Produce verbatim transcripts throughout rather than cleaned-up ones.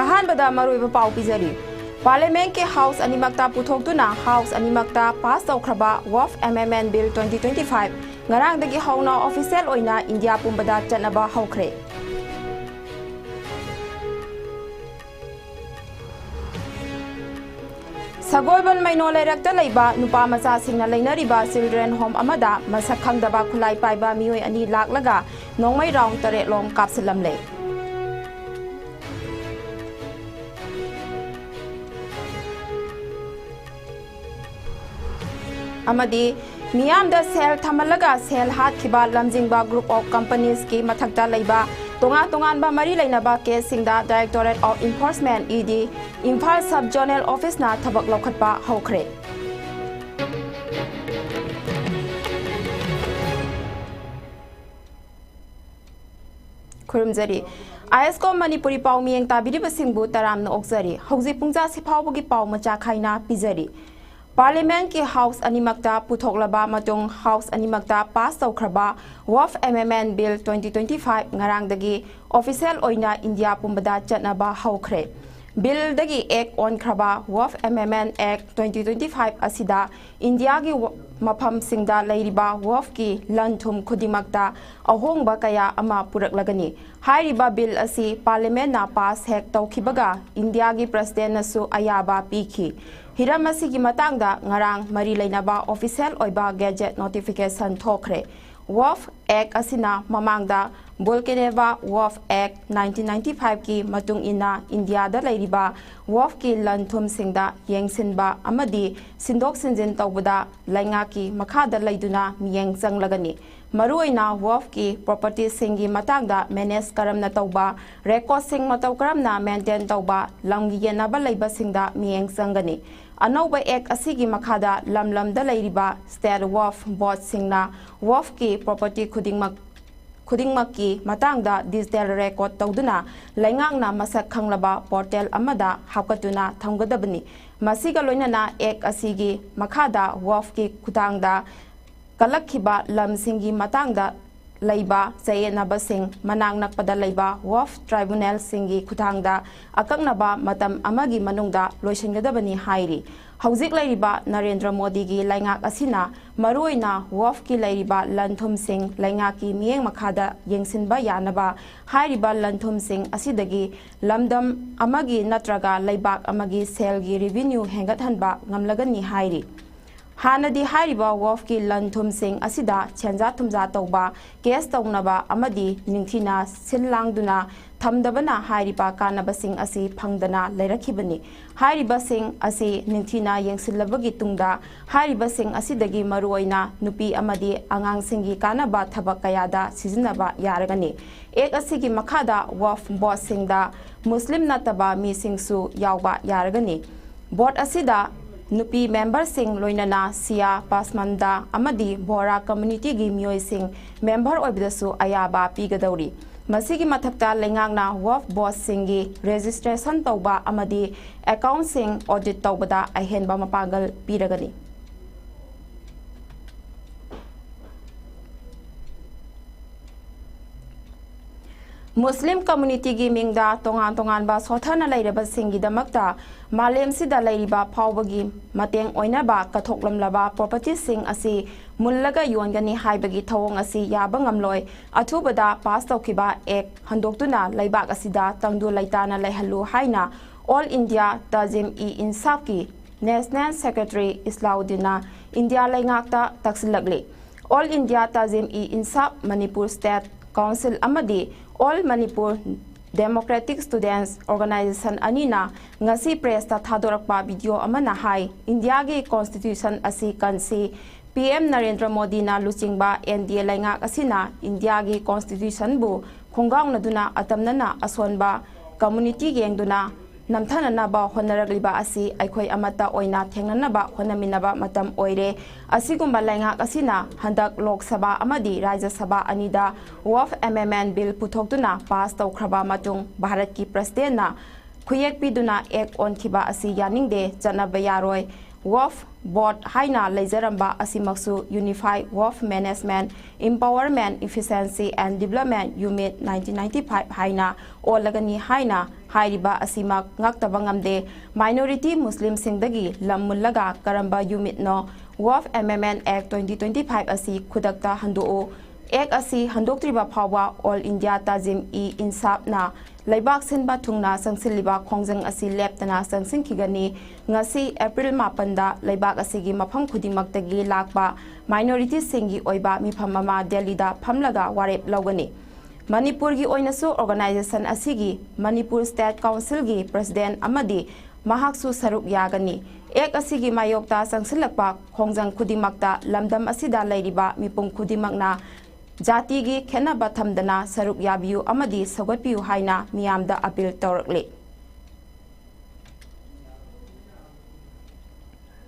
ꯑꯍꯥꯟꯕꯗ ꯃꯔꯨꯑꯣꯏꯕ ꯄꯥꯎ ꯄꯤꯖꯔꯤ꯫ ꯄꯥꯔꯂꯤꯌꯥꯃꯦꯟꯠꯀꯤ ꯍꯥꯎꯁ ꯑꯅꯤꯃꯛꯇ ꯄꯨꯊꯣꯛꯇꯨꯅ ꯍꯥꯎꯁ ꯑꯅꯤꯃꯛꯇ ꯄꯥꯁ ꯇꯧꯈ꯭ꯔꯕ Waqf amendment bill twenty twenty-five ꯉꯔꯥꯡꯗꯒꯤ ꯍꯧꯅ ꯑꯣꯐꯤꯁꯤꯌꯦꯜ ꯑꯣꯏꯅ ꯏꯟꯗꯤꯌꯥ ꯄꯨꯝꯕꯗ ꯆꯠꯅꯕ ꯍꯧꯈ꯭ꯔꯦ꯫ ꯁꯒꯣꯜꯕꯟ ꯃꯩꯅꯣ ꯂꯩꯔꯛꯇ ꯂꯩꯕ ꯅꯨꯄꯥ ꯃꯆꯥꯁꯤꯡꯅ ꯂꯩꯅꯔꯤꯕ ꯆꯤꯜꯗ꯭ꯔꯦꯟ ꯍꯣꯝ ꯑꯃꯗ ꯃꯁꯛ ꯈꯪꯗꯕ ꯈꯨꯠꯂꯥꯏ ꯄꯥꯏꯕ ꯃꯤꯑꯣꯏ ꯑꯅꯤ ꯂꯥꯛꯂꯒ ꯅꯣꯡꯃꯩ ꯔꯥꯎꯟ ꯇꯔꯦꯠꯂꯣꯝ ꯀꯥꯞꯁꯤꯜꯂꯝꯂꯦ꯫ ꯑꯃꯗꯤ ꯃꯤꯌꯥꯝꯗ ꯁꯦꯜ ꯊꯝꯍꯜꯂꯒ ꯁꯦꯜ ꯍꯥꯠꯈꯤꯕ ꯂꯝꯖꯤꯡꯕ ꯒ꯭ꯔꯨꯞ ꯑꯣꯐ ꯀꯝꯄꯅꯤꯁꯀꯤ ꯃꯊꯛꯇ ꯂꯩꯕ ꯇꯣꯉꯥꯟ ꯇꯣꯉꯥꯟꯕ ꯃꯔꯤ ꯂꯩꯅꯕ ꯀꯦꯁꯁꯤꯡꯗ Directorate of Enforcement, ED, Imphal sub zonal ꯑꯣꯐꯤꯁꯅ ꯊꯕꯛ ꯂꯧꯈꯠꯄ ꯍꯧꯈ꯭ꯔꯦ꯫ ꯈꯨꯔꯨꯝꯖꯔꯤ꯫ ꯑꯥꯏ ꯑꯦꯁ ꯀꯣꯝ ꯃꯅꯤꯄꯨꯔꯤ ꯄꯥꯎ ꯃꯤꯠꯌꯦꯡ ꯇꯥꯕꯤꯔꯤꯕꯁꯤꯡꯕꯨ ꯇꯔꯥꯝꯅ ꯑꯣꯛꯆꯔꯤ꯫ ꯍꯧꯖꯤꯛ ꯄꯨꯡꯖꯥ ꯁꯤꯐꯥꯎꯕꯒꯤ ꯄꯥꯎ ꯃꯆꯥ ꯈꯥꯏꯅ ꯄꯤꯖꯔꯤ꯫ ꯄꯥꯔꯂꯤꯌꯥꯃꯦꯟꯠꯀꯤ ꯍꯥꯎꯁ ꯑꯅꯤꯃꯛꯇ ꯄꯨꯊꯣꯛꯂꯕ ꯃꯇꯨꯡ ꯍꯥꯎꯁ ꯑꯅꯤꯃꯛꯇ ꯄꯥꯁ ꯇꯧꯈ꯭ꯔꯕ Waqf amendment bill twenty twenty-five ꯉꯔꯥꯡꯗꯒꯤ ꯑꯣꯐꯤꯁꯤꯌꯦꯜ ꯑꯣꯏꯅ ꯏꯟꯗꯤꯌꯥ ꯄꯨꯝꯕꯗ ꯆꯠꯅꯕ ꯍꯧꯈ꯭ꯔꯦ꯫ ꯕꯤꯜꯗꯒꯤ ꯑꯦꯛ ꯑꯣꯟꯈ꯭ꯔꯕ ꯋꯛꯐ ꯑꯦꯃꯦꯟꯗꯃꯦꯟꯠ ꯑꯦꯛ twenty twenty-five ꯑꯁꯤꯗ ꯏꯟꯗꯤꯌꯥꯒꯤ ꯋ-, ꯃꯐꯝꯁꯤꯡꯗ ꯂꯩꯔꯤꯕ ꯋꯛꯐꯀꯤ ꯂꯟ ꯊꯨꯝ ꯈꯨꯗꯤꯡꯃꯛꯇ ꯑꯍꯣꯡꯕ ꯀꯌꯥ ꯑꯃ ꯄꯨꯔꯛꯂꯒꯅꯤ꯫ ꯍꯥꯏꯔꯤꯕ ꯕꯤꯜ ꯑꯁꯤ ꯄꯥꯔꯂꯤꯌꯥꯃꯦꯟꯠꯅ ꯄꯥꯁ ꯍꯦꯛ ꯇꯧꯈꯤꯕꯒ ꯏꯟꯗꯤꯌꯥꯒꯤ ꯄ꯭ꯔꯁꯤꯗꯦꯟꯠꯅꯁꯨ ꯑꯌꯥꯕ ꯄꯤꯈꯤ꯫ ꯍꯤꯔꯝ ꯑꯁꯤꯒꯤ ꯃꯇꯥꯡꯗ ꯉꯔꯥꯡ ꯃꯔꯤ ꯂꯩꯅꯕ ꯑꯣꯐꯤꯁꯤꯌꯦꯜ ꯑꯣꯏꯕ ꯒꯦꯖꯦꯠ ꯅꯣꯇꯤꯐꯤꯀꯦꯁꯟ ꯊꯣꯛꯈ꯭ꯔꯦ꯫ ꯋꯛꯐ ꯑꯦꯛ ꯑꯁꯤꯅ ꯃꯃꯥꯡꯗ ꯕꯨꯜꯀꯦꯅꯦꯚꯥ ꯋꯛꯐ ꯑꯦꯛ nineteen ninety-five ꯀꯤ ꯃꯇꯨꯡ ꯏꯟꯅ ꯏꯟꯗꯤꯌꯥꯗ ꯂꯩꯔꯤꯕ ꯋꯛꯐꯀꯤ ꯂꯟ ꯊꯨꯝꯁꯤꯡꯗ ꯌꯦꯡꯁꯤꯟꯕ ꯑꯃꯗꯤ ꯁꯤꯟꯗꯣꯛ ꯁꯤꯟꯖꯤꯟ ꯇꯧꯕꯗ ꯂꯩꯉꯥꯛꯀꯤ ꯃꯈꯥꯗ ꯂꯩꯗꯨꯅ ꯃꯤꯠꯌꯦꯡ ꯆꯪꯂꯒꯅꯤ꯫ ꯃꯔꯨꯑꯣꯏꯅ ꯋꯛꯐꯀꯤ ꯄ꯭ꯔꯣꯄꯔꯇꯤꯁꯤꯡꯒꯤ ꯃꯇꯥꯡꯗ ꯃꯦꯅꯦꯖ ꯀꯔꯝꯅ ꯇꯧꯕ, ꯔꯦꯀꯣꯔꯗꯁꯤꯡ ꯃꯇꯧ ꯀꯔꯝꯅ ꯃꯦꯟꯇꯦꯟ ꯇꯧꯕ, ꯂꯝꯒꯤ ꯌꯦꯟꯅꯕ ꯂꯩꯕꯁꯤꯡꯗ ꯃꯤꯠꯌꯦꯡ ꯆꯪꯒꯅꯤ꯫ ꯑꯅꯧꯕ ꯑꯦꯛ ꯑꯁꯤꯒꯤ ꯃꯈꯥꯗ ꯂꯝ ꯂꯝꯗ ꯂꯩꯔꯤꯕ ꯁ꯭ꯇꯦꯠ ꯋꯛꯐ ꯕꯣꯔꯗꯁꯤꯡꯅ ꯋꯛꯐꯀꯤ ꯄ꯭ꯔꯣꯄꯔꯇꯤ ꯈꯨꯗꯤꯡꯃꯛ, ꯈꯨꯗꯤꯡꯃꯛꯀꯤ ꯃꯇꯥꯡꯗ ꯗꯤꯖꯤꯇꯦꯜ ꯔꯦꯀꯣꯔꯗ ꯇꯧꯗꯨꯅ ꯂꯩꯉꯥꯛꯅ ꯃꯁꯛ ꯈꯪꯂꯕ ꯄꯣꯔꯇꯦꯜ ꯑꯃꯗ ꯍꯥꯞꯀꯠꯇꯨꯅ ꯊꯝꯒꯗꯕꯅꯤ꯫ ꯃꯁꯤꯒ ꯂꯣꯏꯅꯅ ꯑꯦꯛ ꯑꯁꯤꯒꯤ ꯃꯈꯥꯗ ꯋꯛꯐꯀꯤ ꯈꯨꯠꯊꯥꯡꯗ ꯀꯜꯂꯛꯈꯤꯕ ꯂꯝꯁꯤꯡꯒꯤ ꯃꯇꯥꯡꯗ ꯂꯩꯕ ꯆꯌꯦꯠꯅꯕꯁꯤꯡ ꯃꯅꯥꯛ ꯅꯛꯄꯗ ꯂꯩꯕ ꯋꯥꯐ ꯇ꯭ꯔꯥꯏꯕꯨꯅꯦꯜꯁꯤꯡꯒꯤ ꯈꯨꯠꯊꯥꯡꯗ ꯑꯀꯛꯅꯕ ꯃꯇꯝ ꯑꯃꯒꯤ ꯃꯅꯨꯡꯗ ꯂꯣꯏꯁꯤꯟꯒꯗꯕꯅꯤ ꯍꯥꯏꯔꯤ꯫ ꯍꯧꯖꯤꯛ ꯂꯩꯔꯤꯕ ꯅꯔꯦꯟꯗ꯭ꯔ ꯃꯣꯗꯤꯒꯤ ꯂꯩꯉꯥꯛ ꯑꯁꯤꯅ ꯃꯔꯨꯑꯣꯏꯅ ꯋꯥꯐꯀꯤ ꯂꯩꯔꯤꯕ ꯂꯟ ꯊꯨꯝꯁꯤꯡ ꯂꯩꯉꯥꯛꯀꯤ ꯃꯤꯠꯌꯦꯡ ꯃꯈꯥꯗ ꯌꯦꯡꯁꯤꯟꯕ ꯌꯥꯅꯕ ꯍꯥꯏꯔꯤꯕ ꯂꯟ ꯊꯨꯝꯁꯤꯡ ꯑꯁꯤꯗꯒꯤ ꯂꯝꯗꯝ ꯑꯃꯒꯤ ꯅꯠꯇ꯭ꯔꯒ ꯂꯩꯕꯥꯛ ꯑꯃꯒꯤ ꯁꯦꯜꯒꯤ ꯔꯦꯚꯤꯅ꯭ꯌꯨ ꯍꯦꯟꯒꯠꯍꯟꯕ ꯉꯝꯂꯒꯅꯤ ꯍꯥꯏꯔꯤ꯫ ꯍꯥꯟꯅꯗꯤ ꯍꯥꯏꯔꯤꯕ ꯋꯥꯐꯀꯤ ꯂꯟ ꯊꯨꯝꯁꯤꯡ ꯑꯁꯤꯗ ꯁꯦꯟꯖꯥ ꯊꯨꯝꯖꯥ ꯇꯧꯕ, ꯀꯦꯁ ꯇꯧꯅꯕ ꯑꯃꯗꯤ ꯅꯤꯡꯊꯤꯅ ꯁꯤꯜ ꯂꯥꯡꯗꯨꯅ ꯊꯝꯗꯕꯅ ꯍꯥꯏꯔꯤꯕ ꯀꯥꯟꯅꯕꯁꯤꯡ ꯑꯁꯤ ꯐꯪꯗꯅ ꯂꯩꯔꯛꯈꯤꯕꯅꯤ꯫ ꯍꯥꯏꯔꯤꯕꯁꯤꯡ ꯑꯁꯤ ꯅꯤꯡꯊꯤꯅ ꯌꯦꯡꯁꯤꯜꯂꯕꯒꯤ ꯇꯨꯡꯗ ꯍꯥꯏꯔꯤꯕꯁꯤꯡ ꯑꯁꯤꯗꯒꯤ ꯃꯔꯨꯑꯣꯏꯅ ꯅꯨꯄꯤ ꯑꯃꯗꯤ ꯑꯉꯥꯡꯁꯤꯡꯒꯤ ꯀꯥꯟꯅꯕ ꯊꯕꯛ ꯀꯌꯥꯗ ꯁꯤꯖꯤꯟꯅꯕ ꯌꯥꯔꯒꯅꯤ꯫ ꯑꯦꯛ ꯑꯁꯤꯒꯤ ꯃꯈꯥꯗ ꯋꯥꯐ ꯕꯣꯠꯁꯤꯡꯗ ꯃꯨꯁꯂꯤꯝ ꯅꯠꯇꯕ ꯃꯤꯁꯤꯡꯁꯨ ꯌꯥꯎꯕ ꯌꯥꯔꯒꯅꯤ꯫ ꯕꯣꯠ ꯑꯁꯤꯗ ꯅꯨꯄꯤ ꯃꯦꯝꯕꯔꯁꯤꯡ ꯂꯣꯏꯅꯅ ꯁꯤꯌꯥ, ꯄꯥꯁꯃꯟꯗꯥ ꯑꯃꯗꯤ ꯕꯣꯔꯥ ꯀꯝꯃ꯭ꯌꯨꯅꯤꯇꯤꯒꯤ ꯃꯤꯑꯣꯏꯁꯤꯡ ꯃꯦꯝꯕꯔ ꯑꯣꯏꯕꯗꯁꯨ ꯑꯌꯥꯕ ꯄꯤꯒꯗꯧꯔꯤ꯫ ꯃꯁꯤꯒꯤ ꯃꯊꯛꯇ ꯂꯩꯉꯥꯛꯅ ꯋꯥꯐ ꯕꯣꯠꯁꯤꯡꯒꯤ ꯔꯦꯖꯤꯁꯇ꯭ꯔꯦꯁꯟ ꯇꯧꯕ ꯑꯃꯗꯤ ꯑꯦꯀꯥꯎꯟꯠꯁꯤꯡ ꯑꯣꯗꯤꯠ ꯇꯧꯕꯗ ꯑꯍꯦꯟꯕ ꯃꯄꯥꯡꯒꯜ ꯄꯤꯔꯒꯅꯤ꯫ ꯃꯨꯁꯂꯤꯝ ꯀꯝꯃ꯭ꯌꯨꯅꯤꯇꯤꯒꯤ ꯃꯤꯡꯗ ꯇꯣꯉꯥꯟ ꯇꯣꯉꯥꯟꯕ ꯁꯣꯠꯊꯅ ꯂꯩꯔꯕꯁꯤꯡꯒꯤꯗꯃꯛꯇ ꯃꯥꯂꯦꯝꯁꯤꯗ ꯂꯩꯔꯤꯕ ꯐꯥꯎꯕꯒꯤ ꯃꯇꯦꯡ ꯑꯣꯏꯅꯕ ꯀꯠꯊꯣꯛꯂꯝꯂꯕ ꯄ꯭ꯔꯣꯄꯔꯇꯤꯁꯤꯡ ꯑꯁꯤ ꯃꯨꯜꯂꯒ ꯌꯣꯟꯒꯅꯤ ꯍꯥꯏꯕꯒꯤ ꯊꯧꯑꯣꯡ ꯑꯁꯤ ꯌꯥꯕ ꯉꯝꯂꯣꯏ꯫ ꯑꯊꯨꯕꯗ ꯄꯥꯁ ꯇꯧꯈꯤꯕ ꯑꯦꯛ ꯍꯟꯗꯣꯛꯇꯨꯅ ꯂꯩꯕꯥꯛ ꯑꯁꯤꯗ ꯇꯪꯗꯨ ꯂꯩꯇꯥꯅ ꯂꯩꯍꯜꯂꯨ ꯍꯥꯏꯅ ꯑꯣꯜ ꯏꯟꯗꯤꯌꯥ ꯇꯥꯖꯤꯝ-ꯏ-ꯏꯟꯁꯥꯐꯀꯤ ꯅꯦꯁꯅꯦꯜ ꯁꯦꯀ꯭ꯔꯦꯇꯔꯤ ꯏꯁꯂꯥꯎꯗꯤꯟꯅ ꯏꯟꯗꯤꯌꯥ ꯂꯩꯉꯥꯛꯇ ꯇꯛꯁꯤꯜꯂꯛꯂꯤ꯫ All India Tanzeem-e-Insaf, Manipur state council ꯑꯃꯗꯤ all Manipur democratic students organisation ꯑꯅꯤꯅ ꯉꯁꯤ ꯄ꯭ꯔꯦꯁꯇ ꯊꯥꯗꯣꯔꯛꯄ ꯚꯤꯗꯤꯑꯣ ꯑꯃꯅ ꯍꯥꯏ, ꯏꯟꯗꯤꯌꯥꯒꯤ ꯀꯣꯟꯁꯇꯤꯇ꯭ꯌꯨꯁꯟ ꯑꯁꯤ ꯀꯟꯁꯤ꯫ ꯄꯤ ꯑꯦꯝ ꯅꯔꯦꯟꯗ꯭ꯔ ꯃꯣꯗꯤꯅ ꯂꯨꯆꯤꯡꯕ ꯑꯦꯟ ꯗꯤ ꯑꯦ ꯂꯩꯉꯥꯛ ꯑꯁꯤꯅ ꯏꯟꯗꯤꯌꯥꯒꯤ ꯀꯣꯟꯁꯇꯤꯇ꯭ꯌꯨꯁꯟꯕꯨ ꯈꯣꯡꯒꯥꯎꯅꯗꯨꯅ ꯑꯇꯝꯅꯅ ꯑꯁꯣꯟꯕ ꯀꯝꯃ꯭ꯌꯨꯅꯤꯇꯤ ꯌꯦꯡꯗꯨꯅ ꯅꯝꯊꯅꯅꯕ ꯍꯣꯠꯅꯔꯛꯂꯤꯕ ꯑꯁꯤ ꯑꯩꯈꯣꯏ ꯑꯃꯠꯇ ꯑꯣꯏꯅ ꯊꯦꯡꯅꯅꯕ ꯍꯣꯠꯅꯃꯤꯟꯅꯕ ꯃꯇꯝ ꯑꯣꯏꯔꯦ꯫ ꯑꯁꯤꯒꯨꯝꯕ ꯂꯩꯉꯥꯛ ꯑꯁꯤꯅ ꯍꯟꯗꯛ ꯂꯣꯛ ꯁꯚꯥ ꯑꯃꯗꯤ ꯔꯥꯖ꯭ꯌ ꯁꯚꯥ ꯑꯅꯤꯗ ꯋꯥꯐ ꯑꯦꯃꯦꯟꯃꯦꯟꯠ ꯕꯤꯜ ꯄꯨꯊꯣꯛꯇꯨꯅ ꯄꯥꯁ ꯇꯧꯈ꯭ꯔꯕ ꯃꯇꯨꯡ ꯚꯥꯔꯠꯀꯤ ꯄ꯭ꯔꯁꯤꯗꯦꯟꯠꯅ ꯈꯨꯌꯦꯛ ꯄꯤꯗꯨꯅ ꯑꯦꯛ ꯑꯣꯟꯈꯤꯕ ꯑꯁꯤ ꯌꯥꯅꯤꯡꯗꯦ, ꯆꯠꯅꯕ ꯌꯥꯔꯣꯏ꯫ ꯋꯛꯐ ꯕꯣꯔꯗ ꯍꯥꯏꯅ ꯂꯩꯖꯔꯝꯕ ꯑꯁꯤꯃꯛꯁꯨ Unified Waqf Management, Empowerment, Efficiency and Development Unit nineteen ninety-five ꯍꯥꯏꯅ ꯑꯣꯜꯂꯒꯅꯤ ꯍꯥꯏꯅ ꯍꯥꯏꯔꯤꯕ ꯑꯁꯤꯃꯛ ꯉꯥꯛꯇꯕ ꯉꯝꯗꯦ꯫ Minority ꯃꯨꯁꯂꯤꯝꯁꯤꯡꯗꯒꯤ ꯂꯝ ꯃꯨꯜꯂꯒ ꯀꯔꯝꯕ ꯌꯨꯅꯤꯠꯅꯣ? Waqf Amendment Act twenty twenty-five ꯑꯁꯤ ꯈꯨꯗꯛꯇ ꯍꯟꯗꯣꯛꯎ꯫ ꯑꯦꯛ ꯑꯁꯤ ꯍꯟꯗꯣꯛꯇ꯭ꯔꯤꯕ ꯐꯥꯎꯕ All India Tehzeem-e-Insaf ꯅ ꯂꯩꯕꯥꯛ ꯁꯤꯟꯕ ꯊꯨꯡꯅ ꯆꯪꯁꯤꯜꯂꯤꯕ ꯈꯣꯡꯖꯪ ꯑꯁꯤ ꯂꯦꯞꯇꯅ ꯆꯪꯁꯤꯟꯈꯤꯒꯅꯤ꯫ ꯉꯁꯤ ꯑꯦꯄ꯭ꯔꯤꯜ ꯃꯥꯄꯟꯗ ꯂꯩꯕꯥꯛ ꯑꯁꯤꯒꯤ ꯃꯐꯝ ꯈꯨꯗꯤꯡꯃꯛꯇꯒꯤ ꯂꯥꯛꯄ minority ꯁꯤꯡꯒꯤ ꯑꯣꯏꯕ ꯃꯤꯐꯝ ꯑꯃ ꯗꯦꯜꯂꯤꯗ ꯐꯝꯂꯒ ꯋꯥꯔꯦꯞ ꯂꯧꯒꯅꯤ꯫ ꯃꯅꯤꯄꯨꯔꯒꯤ ꯑꯣꯏꯅꯁꯨ organization ꯑꯁꯤꯒꯤ ꯃꯅꯤꯄꯨꯔ State Council ꯒꯤ President ꯑꯃꯗꯤ ꯃꯍꯥꯛꯁꯨ ꯁꯔꯨꯛ ꯌꯥꯒꯅꯤ꯫ ꯑꯦꯛ ꯑꯁꯤꯒꯤ ꯃꯥꯌꯣꯛꯇ ꯆꯪꯁꯤꯜꯂꯛꯄ ꯈꯣꯡꯖꯪ ꯈꯨꯗꯤꯡꯃꯛꯇ ꯂꯝꯗꯝ ꯑꯁꯤꯗ ꯂꯩꯔꯤꯕ ꯃꯤꯄꯨꯝ ꯈꯨꯗꯤꯡꯃꯛꯅ ꯖꯥꯇꯤꯒꯤ ꯈꯦꯠꯅꯕ ꯊꯝꯗꯅ ꯁꯔꯨꯛ ꯌꯥꯕꯤꯌꯨ ꯑꯃꯗꯤ ꯁꯧꯒꯠꯄꯤꯌꯨ ꯍꯥꯏꯅ ꯃꯤꯌꯥꯝꯗ appeal ꯇꯧꯔꯛꯂꯤ꯫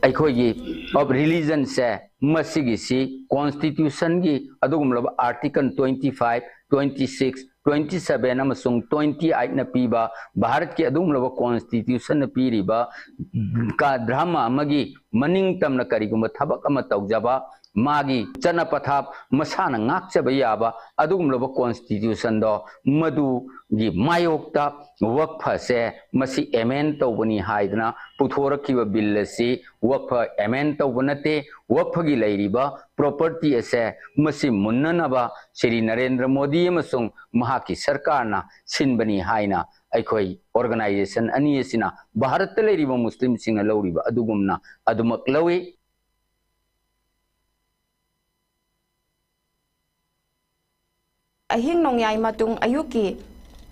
ꯑꯩꯈꯣꯏꯒꯤ of religion ꯁꯦ ꯃꯁꯤꯒꯤꯁꯤ constitution ꯒꯤ ꯑꯗꯨꯒꯨꯝꯂꯕ article twenty five, twenty six, twenty seven ꯑꯃꯁꯨꯡ twenty eight ꯅ ꯄꯤꯕ ꯚꯥꯔꯠꯀꯤ ꯑꯗꯨꯒꯨꯝꯂꯕ constitution ꯅ ꯄꯤꯔꯤꯕ ꯀ-, ꯙꯔꯃ ꯑꯃꯒꯤ ꯃꯅꯤꯡ ꯇꯝꯅ ꯀꯔꯤꯒꯨꯝꯕ ꯊꯕꯛ ꯑꯃ ꯇꯧꯖꯕ, ꯃꯥꯒꯤ ꯆꯠꯅ ꯄꯊꯥꯞ ꯃꯁꯥꯅ ꯉꯥꯛꯆꯕ ꯌꯥꯕ ꯑꯗꯨꯒꯨꯝꯂꯕ constitution ꯗꯣ, ꯃꯗꯨꯒꯤ ꯃꯥꯌꯣꯛꯇ ꯋꯛꯐꯁꯦ ꯃꯁꯤ amend ꯇꯧꯕꯅꯤ ꯍꯥꯏꯗꯅ ꯄꯨꯊꯣꯔꯛꯈꯤꯕ bill ꯑꯁꯤ ꯋꯛꯐ amend ꯇꯧꯕ ꯅꯠꯇꯦ꯫ ꯋꯛꯐꯒꯤ ꯂꯩꯔꯤꯕ property ꯑꯁꯦ ꯃꯁꯤ ꯃꯨꯟꯅꯅꯕ ꯁ꯭ꯔꯤ ꯅꯔꯦꯟꯗ꯭ꯔ ꯃꯣꯗꯤ ꯑꯃꯁꯨꯡ ꯃꯍꯥꯛꯀꯤ ꯁꯔꯀꯥꯔꯅ ꯁꯤꯟꯕꯅꯤ ꯍꯥꯏꯅ ꯑꯩꯈꯣꯏ organization ꯑꯅꯤ ꯑꯁꯤꯅ ꯚꯥꯔꯠꯇ ꯂꯩꯔꯤꯕ ꯃꯨꯁꯂꯤꯝꯁꯤꯡꯅ ꯂꯧꯔꯤꯕ ꯑꯗꯨꯒꯨꯝꯅ ꯑꯗꯨꯃꯛ ꯂꯧꯏ꯫ ꯑꯍꯤꯡ ꯅꯣꯡꯌꯥꯏ ꯃꯇꯨꯡ ꯑꯌꯨꯛꯀꯤ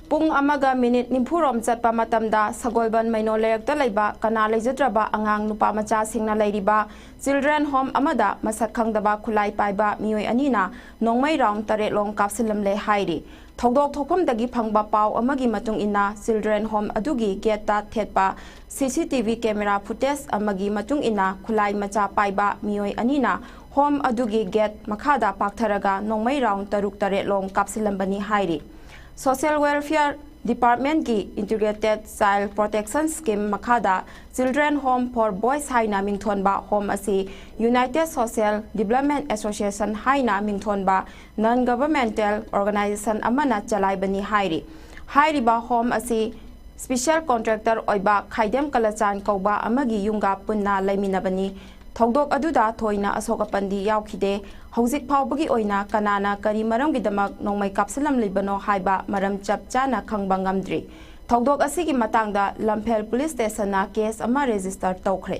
ꯄꯨꯡ ꯑꯃꯒ ꯃꯤꯅꯤꯠ ꯅꯤꯐꯨꯔꯣꯝ ꯆꯠꯄ ꯃꯇꯝꯗ ꯁꯒꯣꯜꯕꯟ ꯃꯩꯅꯣ ꯂꯩꯔꯛꯇ ꯂꯩꯕ ꯀꯅꯥ ꯂꯩꯖꯗ꯭ꯔꯕ ꯑꯉꯥꯡ ꯅꯨꯄꯥ ꯃꯆꯥꯁꯤꯡꯅ ꯂꯩꯔꯤꯕ children home ꯑꯃꯗ ꯃꯁꯛ ꯈꯪꯗꯕ ꯈꯨꯠꯂꯥꯏ ꯄꯥꯏꯕ ꯃꯤꯑꯣꯏ ꯑꯅꯤꯅ ꯅꯣꯡꯃꯩ round ꯇꯔꯦꯠꯂꯣꯝ ꯀꯥꯞꯁꯤꯜꯂꯝꯂꯦ ꯍꯥꯏꯔꯤ꯫ ꯊꯧꯗꯣꯛ ꯊꯣꯛꯐꯝꯗꯒꯤ ꯐꯪꯕ ꯄꯥꯎ ꯑꯃꯒꯤ ꯃꯇꯨꯡ ꯏꯟꯅ, children home ꯑꯗꯨꯒꯤ gate ꯇ ꯊꯦꯠꯄ C C T V camera footage ꯑꯃꯒꯤ ꯃꯇꯨꯡ ꯏꯟꯅ, ꯈꯨꯠꯂꯥꯏ ꯃꯆꯥ ꯄꯥꯏꯕ ꯃꯤꯑꯣꯏ ꯑꯅꯤꯅ home ꯑꯗꯨꯒꯤ gate ꯃꯈꯥꯗ ꯄꯥꯛꯊꯔꯒ ꯅꯣꯡꯃꯩ round ꯇꯔꯨꯛ ꯇꯔꯦꯠꯂꯣꯝ ꯀꯥꯞꯁꯤꯜꯂꯝꯕꯅꯤ ꯍꯥꯏꯔꯤ꯫ Social Welfare Departmentꯀꯤ Integrated Child Protection Scheme ꯃꯈꯥꯗ Children Home for Boys ꯍꯥꯏꯅ ꯃꯤꯡꯊꯣꯟꯕ home ꯑꯁꯤ United Social Development Association ꯍꯥꯏꯅ ꯃꯤꯡꯊꯣꯟꯕ non governmental organization ꯑꯃꯅ ꯆꯂꯥꯏꯕꯅꯤ ꯍꯥꯏꯔꯤ꯫ ꯍꯥꯏꯔꯤꯕ home ꯑꯁꯤ special contractor ꯑꯣꯏꯕ ꯈꯥꯏꯗꯦꯝ ꯀꯂꯆꯥꯟ ꯀꯧꯕ ꯑꯃꯒꯤ ꯌꯨꯝꯒ ꯄꯨꯟꯅ ꯂꯩꯃꯤꯟꯅꯕꯅꯤ꯫ ꯊꯧꯗꯣꯛ ꯑꯗꯨꯗ ꯊꯣꯏꯅ ꯑꯁꯣꯛ ꯑꯄꯟꯗꯤ ꯌꯥꯎꯈꯤꯗꯦ꯫ ꯍꯧꯖꯤꯛ ꯐꯥꯎꯕꯒꯤ ꯑꯣꯏꯅ ꯀꯅꯥꯅ ꯀꯔꯤ ꯃꯔꯝꯒꯤꯗꯃꯛ ꯅꯣꯡꯃꯩ ꯀꯥꯞꯁꯤꯜꯂꯝꯂꯤꯕꯅꯣ ꯍꯥꯏꯕ ꯃꯔꯝ ꯆꯞ ꯆꯥꯅ ꯈꯪꯕ ꯉꯝꯗ꯭ꯔꯤ꯫ ꯊꯧꯗꯣꯛ ꯑꯁꯤꯒꯤ ꯃꯇꯥꯡꯗ ꯂꯝꯐꯦꯜ police stationꯅ case ꯑꯃ register ꯇꯧꯈ꯭ꯔꯦ꯫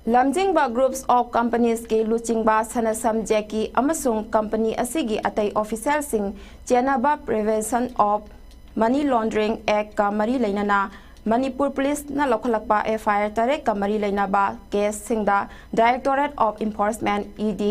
ꯂꯝꯖꯤꯡꯕ groups of companiesꯀꯤ ꯂꯨꯆꯤꯡꯕ ꯁꯅꯁꯝ ꯖꯦꯀꯤ ꯑꯃꯁꯨꯡ company ꯑꯁꯤꯒꯤ ꯑꯇꯩ officialꯁꯤꯡ ꯆꯦꯟꯅꯕ Prevention of Money Laundering Actꯀ ꯃꯔꯤ ꯂꯩꯅꯅ ꯃꯅꯤꯄꯨꯔ policeꯅ ꯂꯧꯈꯠꯂꯛꯄ F I R ꯇꯔꯦꯠꯀ ꯃꯔꯤ ꯂꯩꯅꯕ caseꯁꯤꯡꯗ Directorate of Enforcement, E D,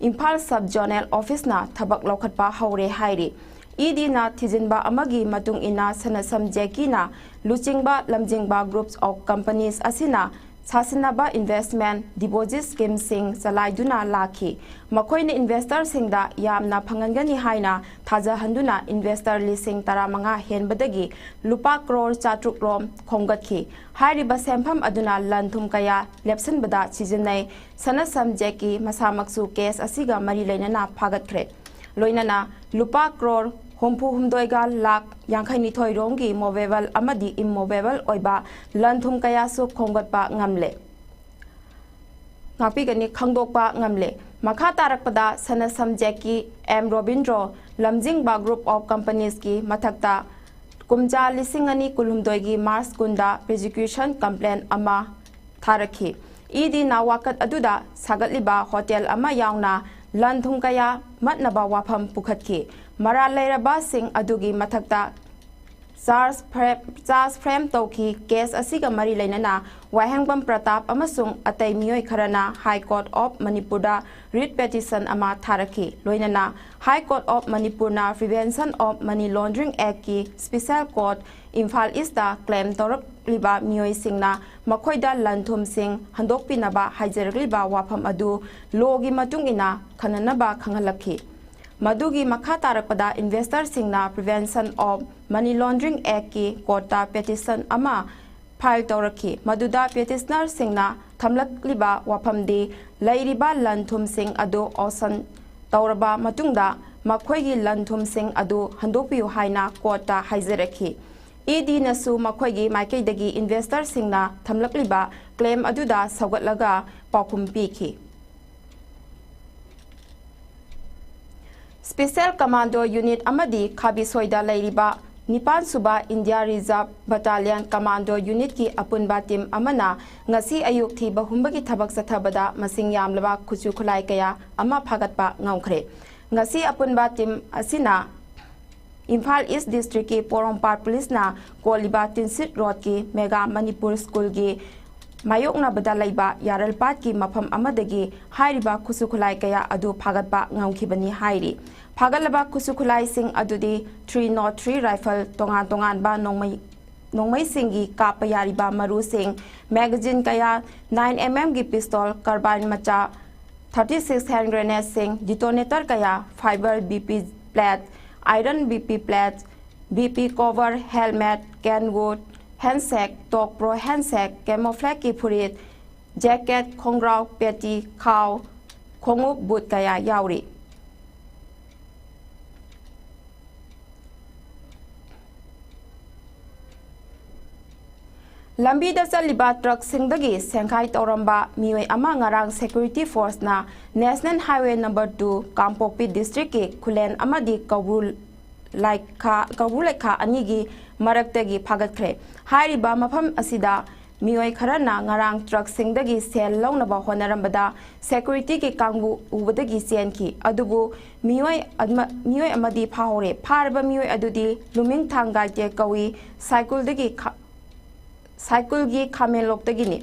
Imphal Sub Zonal Officeꯅ ꯊꯕꯛ ꯂꯧꯈꯠꯄ ꯍꯧꯔꯦ ꯍꯥꯏꯔꯤ꯫ E Dꯅ ꯊꯤꯖꯤꯟꯕ ꯑꯃꯒꯤ ꯃꯇꯨꯡ ꯏꯟꯅ ꯁꯅꯁꯝ ꯖꯦꯀꯤꯅ ꯂꯨꯆꯤꯡꯕ ꯂꯝꯖꯤꯡꯕ groups of companies ꯑꯁꯤꯅ ꯁꯥꯁꯤꯟꯅꯕ investment deposit schemeꯁꯤꯡ ꯆꯂꯥꯏꯗꯨꯅ ꯂꯥꯛꯈꯤ꯫ ꯃꯈꯣꯏꯅ investorꯁꯤꯡꯗ ꯌꯥꯝꯅ ꯐꯪꯍꯟꯒꯅꯤ ꯍꯥꯏꯅ ꯊꯥꯖꯍꯟꯗꯨꯅ investor ꯂꯤꯁꯤꯡ ꯇꯔꯥꯃꯉꯥ ꯍꯦꯟꯕꯗꯒꯤ ꯂꯨꯄꯥ ꯀ꯭ꯔꯣꯔ ꯆꯥꯇ꯭ꯔꯨꯛ ꯔꯣꯝ ꯈꯣꯝꯒꯠꯈꯤ꯫ ꯍꯥꯏꯔꯤꯕ ꯁꯦꯟꯐꯝ ꯑꯗꯨꯅ ꯂꯟ ꯊꯨꯝ ꯀꯌꯥ ꯂꯦꯞꯁꯤꯟꯕꯗ ꯁꯤꯖꯤꯟꯅꯩ꯫ ꯁꯅꯁꯝ ꯖꯦꯀꯤ ꯃꯁꯥꯃꯛꯁꯨ case ꯑꯁꯤꯒ ꯃꯔꯤ ꯂꯩꯅꯅ ꯐꯥꯒꯠꯈ꯭ꯔꯦ꯫ ꯂꯣꯏꯅꯅ ꯂꯨꯄꯥ ꯀ꯭ꯔꯣꯔ ꯍꯨꯝꯐꯨ ꯍꯨꯝꯗꯣꯏꯒ ꯂꯥꯈ ꯌꯥꯡꯈꯩ ꯅꯤꯊꯣꯏ ꯔꯣꯝꯒꯤ movable ꯑꯃꯗꯤ immovable ꯑꯣꯏꯕ ꯂꯟ ꯊꯨꯝ ꯀꯌꯥꯁꯨ ꯈꯣꯝꯒꯠꯄ ꯉꯝꯂꯦ꯫ ꯉꯥꯛꯄꯤꯒꯅꯤ, ꯈꯪꯗꯣꯛꯄ ꯉꯝꯂꯦ꯫ ꯃꯈꯥ ꯇꯥꯔꯛꯄꯗ ꯁꯅꯁꯝ ꯖꯦꯀꯤ, M ꯔꯣꯕꯤꯟꯗ꯭ꯔꯣ, ꯂꯝꯖꯤꯡꯕ group of companiesꯀꯤ ꯃꯊꯛꯇ ꯀꯨꯝꯖꯥ ꯂꯤꯁꯤꯡ ꯑꯅꯤ ꯀꯨꯟꯍꯨꯝꯗꯣꯏꯒꯤ March ꯀꯨꯟꯗ prosecution complaint ꯑꯃ ꯊꯥꯔꯛꯈꯤ꯫ E Dꯅ ꯋꯥꯀꯠ ꯑꯗꯨꯗ ꯁꯥꯒꯠꯂꯤꯕ hotel ꯑꯃ ꯌꯥꯎꯅ ꯂꯟ ꯊꯨꯝ ꯀꯌꯥ ꯃꯠꯅꯕ ꯋꯥꯐꯝ ꯄꯨꯈꯠꯈꯤ꯫ ꯃꯔꯥꯜ ꯂꯩꯔꯕꯁꯤꯡ ꯑꯗꯨꯒꯤ ꯃꯊꯛꯇ ꯆꯥꯔꯖ ꯐ꯭ꯔꯦꯝ ꯆꯥꯔꯖ ꯐ꯭ꯔꯦꯝ ꯇꯧꯈꯤ꯫ ꯀꯦꯁ ꯑꯁꯤꯒ ꯃꯔꯤ ꯂꯩꯅꯅ ꯋꯥꯍꯦꯡꯕꯝ ꯄ꯭ꯔꯇꯥꯞ ꯑꯃꯁꯨꯡ ꯑꯇꯩ ꯃꯤꯑꯣꯏ ꯈꯔꯅ ꯍꯥꯏ ꯀꯣꯔꯠ ꯑꯣꯐ ꯃꯅꯤꯄꯨꯔꯗ ꯔꯤꯠ ꯄꯦꯇꯤꯁꯟ ꯑꯃ ꯊꯥꯔꯛꯈꯤ꯫ ꯂꯣꯏꯅꯅ ꯍꯥꯏ ꯀꯣꯔꯠ ꯑꯣꯐ ꯃꯅꯤꯄꯨꯔꯅ ꯄ꯭ꯔꯤꯚꯦꯟꯁꯟ ꯑꯣꯐ ꯃꯅꯤ ꯂꯣꯟꯗ꯭ꯔꯤꯡ ꯑꯦꯛꯀꯤ ꯁ꯭ꯄꯤꯁꯦꯜ ꯀꯣꯔꯠ ꯏꯝꯐꯥꯜ ꯏꯁꯇ ꯀ꯭ꯂꯦꯝ ꯇꯧꯔꯛꯂꯤꯕ ꯃꯤꯑꯣꯏꯁꯤꯡꯅ ꯃꯈꯣꯏꯗ ꯂꯟ ꯊꯨꯝꯁꯤꯡ ꯍꯟꯗꯣꯛꯄꯤꯅꯕ ꯍꯥꯏꯖꯔꯛꯂꯤꯕ ꯋꯥꯐꯝ ꯑꯗꯨ ꯂꯣꯒꯤ ꯃꯇꯨꯡ ꯏꯟꯅ ꯈꯟꯅꯅꯕ ꯈꯪꯍꯜꯂꯛꯈꯤ꯫ ꯃꯗꯨꯒꯤ ꯃꯈꯥ ꯇꯥꯔꯛꯄꯗ ꯏꯟꯚꯦꯁꯇꯔꯁꯤꯡꯅ prevention of money laundering ꯑꯦꯛꯀꯤ ꯀꯣꯔꯠꯇ Pattinson ꯑꯃ ꯐꯥꯏꯜ ꯇꯧꯔꯛꯈꯤ꯫ ꯃꯗꯨꯗ ꯄꯦꯇꯤꯁꯅꯔꯁꯤꯡꯅ ꯊꯝꯂꯛꯂꯤꯕ ꯋꯥꯐꯝꯗꯤ ꯂꯩꯔꯤꯕ ꯂꯟ ꯊꯨꯝꯁꯤꯡ ꯑꯗꯨ ꯑꯣꯁꯟ ꯇꯧꯔꯕ ꯃꯇꯨꯡꯗ ꯃꯈꯣꯏꯒꯤ ꯂꯟ ꯊꯨꯝꯁꯤꯡ ꯑꯗꯨ ꯍꯟꯗꯣꯛꯄꯤꯌꯨ ꯍꯥꯏꯅ ꯀꯣꯔꯠꯇ ꯍꯥꯏꯖꯔꯛꯈꯤ꯫ ꯏ ꯗꯤꯅꯁꯨ ꯃꯈꯣꯏꯒꯤ ꯃꯥꯏꯀꯩꯗꯒꯤ ꯏꯟꯚꯦꯁꯇꯔꯁꯤꯡꯅ ꯊꯝꯂꯛꯂꯤꯕ ꯀ꯭ꯂꯦꯝ ꯑꯗꯨꯗ ꯁꯧꯒꯠꯂꯒ ꯄꯥꯎꯈꯨꯝ ꯄꯤꯈꯤ꯫ ꯁ꯭ꯄꯤꯁꯦꯜ ꯀꯃꯥꯟꯗꯣ ꯌꯨꯅꯤꯠ ꯑꯃꯗꯤ ꯈꯥꯕꯤꯁꯣꯏꯗ ꯂꯩꯔꯤꯕ ꯅꯤꯄꯥꯟ ꯁꯨꯕ ꯏꯟꯗꯤꯌꯥ ꯔꯤꯖꯔꯚ ꯕꯠꯇꯥꯂꯤꯌꯟ ꯀꯃꯥꯟꯗꯣ ꯌꯨꯅꯤꯠꯀꯤ ꯑꯄꯨꯟꯕ ꯇꯤꯝ ꯑꯃꯅ ꯉꯁꯤ ꯑꯌꯨꯛ ꯊꯤꯕ ꯍꯨꯝꯕꯒꯤ ꯊꯕꯛ ꯆꯠꯊꯕꯗ ꯃꯁꯤꯡ ꯌꯥꯝꯂꯕ ꯈꯨꯠꯁꯨ ꯈꯨꯠꯂꯥꯏ ꯀꯌꯥ ꯑꯃ ꯐꯥꯒꯠꯄ ꯉꯝꯈ꯭ꯔꯦ꯫ ꯉꯁꯤ ꯑꯄꯨꯟꯕ ꯇꯤꯝ ꯑꯁꯤꯅ ꯏꯝꯐꯥꯜ ꯏꯁ ꯗꯤꯁꯇ꯭ꯔꯤꯛꯀꯤ ꯄꯣꯔꯣꯝꯄꯥꯠ ꯄꯨꯂꯤꯁꯅ ꯀꯣꯜꯂꯤꯕ ꯇꯤꯟꯁꯤꯠ ꯔꯣꯗꯀꯤ ꯃꯦꯒꯥ ꯃꯅꯤꯄꯨꯔ ꯁ꯭ꯀꯨꯜꯒꯤ ꯃꯥꯌꯣꯛꯅꯕꯗ ꯂꯩꯕ ꯌꯥꯔꯜꯄꯥꯠꯀꯤ ꯃꯐꯝ ꯑꯃꯗꯒꯤ ꯍꯥꯏꯔꯤꯕ ꯈꯨꯠꯁꯨ ꯈꯨꯠꯂꯥꯏ ꯀꯌꯥ ꯑꯗꯨ ꯐꯥꯒꯠꯄ ꯉꯝꯈꯤꯕꯅꯤ ꯍꯥꯏꯔꯤ꯫ ꯐꯥꯒꯠꯂꯕ ꯈꯨꯠꯁꯨ ꯈꯨꯠꯂꯥꯏꯁꯤꯡ ꯑꯗꯨꯗꯤ ꯊ꯭ꯔꯤ ꯅꯣꯠ ꯊ꯭ꯔꯤ ꯔꯥꯏꯐꯜ, ꯇꯣꯉꯥꯟ ꯇꯣꯉꯥꯟꯕ ꯅꯣꯡꯃꯩ ꯅꯣꯡꯃꯩꯁꯤꯡꯒꯤ ꯀꯥꯞꯄ ꯌꯥꯔꯤꯕ ꯃꯔꯨꯁꯤꯡ, ꯃꯦꯒꯥꯖꯤꯟ ꯀꯌꯥ, ꯅꯥꯏꯟ ꯑꯦꯝ ꯑꯦꯝꯒꯤ ꯄꯤꯁꯇꯣꯜ, ꯀꯥꯔꯕꯥꯏꯟ ꯃꯆꯥ, ꯊꯥꯔꯇꯤ ꯁꯤꯛꯁ ꯍꯦꯟ ꯒ꯭ꯔꯦꯅꯦꯗꯁꯤꯡ, ꯗꯤꯇꯣꯅꯦꯇꯔ ꯀꯌꯥ, fibre B P plate, iron B P plate, B P cover, helmet, cane wood, ꯍꯦꯟꯁꯦꯛ, ꯇꯣꯛꯄ꯭ꯔꯣ ꯍꯦꯟꯁꯦꯛ, ꯀꯦꯃꯣꯐ꯭ꯂꯦꯛꯀꯤ ꯐꯨꯔꯤꯠ, ꯖꯦꯀꯦꯠ, ꯈꯣꯡꯒ꯭ꯔꯥꯎ, ꯄꯦꯇꯤ, ꯈꯥꯎ, ꯈꯣꯡꯎꯞ, ꯕꯨꯠ ꯀꯌꯥ ꯌꯥꯎꯔꯤ꯫ ꯂꯝꯕꯤꯗ ꯆꯠꯂꯤꯕ ꯇ꯭ꯔꯛꯁꯤꯡꯗꯒꯤ ꯁꯦꯡꯈꯥꯏ ꯇꯧꯔꯝꯕ ꯃꯤꯑꯣꯏ ꯑꯃ ꯉꯔꯥꯡ ꯁꯦꯀ꯭ꯌꯨꯔꯤꯇꯤ ꯐꯣꯔꯁꯅ national highway number two Kangpokpi ꯗꯤꯁꯇ꯭ꯔꯤꯛꯀꯤ ꯈꯨꯂꯦꯟ ꯑꯃꯗꯤ ꯀꯧꯕ꯭ꯔꯨ ꯂꯥꯏꯈꯥ, ꯀꯧꯕ꯭ꯔꯨ ꯂꯩꯈꯥ ꯑꯅꯤꯒꯤ ꯃꯔꯛꯇꯒꯤ ꯐꯥꯒꯠꯈ꯭ꯔꯦ꯫ ꯍꯥꯏꯔꯤꯕ ꯃꯐꯝ ꯑꯁꯤꯗ ꯃꯤꯑꯣꯏ ꯈꯔꯅ ꯉꯔꯥꯡ ꯇ꯭ꯔꯛꯁꯤꯡꯗꯒꯤ ꯁꯦꯜ ꯂꯧꯅꯕ ꯍꯣꯠꯅꯔꯝꯕꯗ ꯁꯦꯀ꯭ꯌꯨꯔꯤꯇꯤꯒꯤ ꯀꯥꯡꯕꯨ ꯎꯕꯗꯒꯤ ꯆꯦꯟꯈꯤ꯫ ꯑꯗꯨꯕꯨ ꯃꯤꯑꯣꯏ ꯑꯃ-, ꯃꯤꯑꯣꯏ ꯑꯃꯗꯤ ꯐꯥꯍꯧꯔꯦ꯫ ꯐꯥꯔꯕ ꯃꯤꯑꯣꯏ ꯑꯗꯨꯗꯤ ꯂꯨꯃꯤꯡꯊꯥꯡ ꯒꯥꯏꯇꯦ ꯀꯧꯏ, ꯁꯥꯏꯀꯨꯜꯗꯒꯤ ꯈꯥ-, ꯁꯥꯏꯀꯨꯜꯒꯤ ꯈꯥꯃꯦꯟꯂꯣꯛꯇꯒꯤꯅꯤ꯫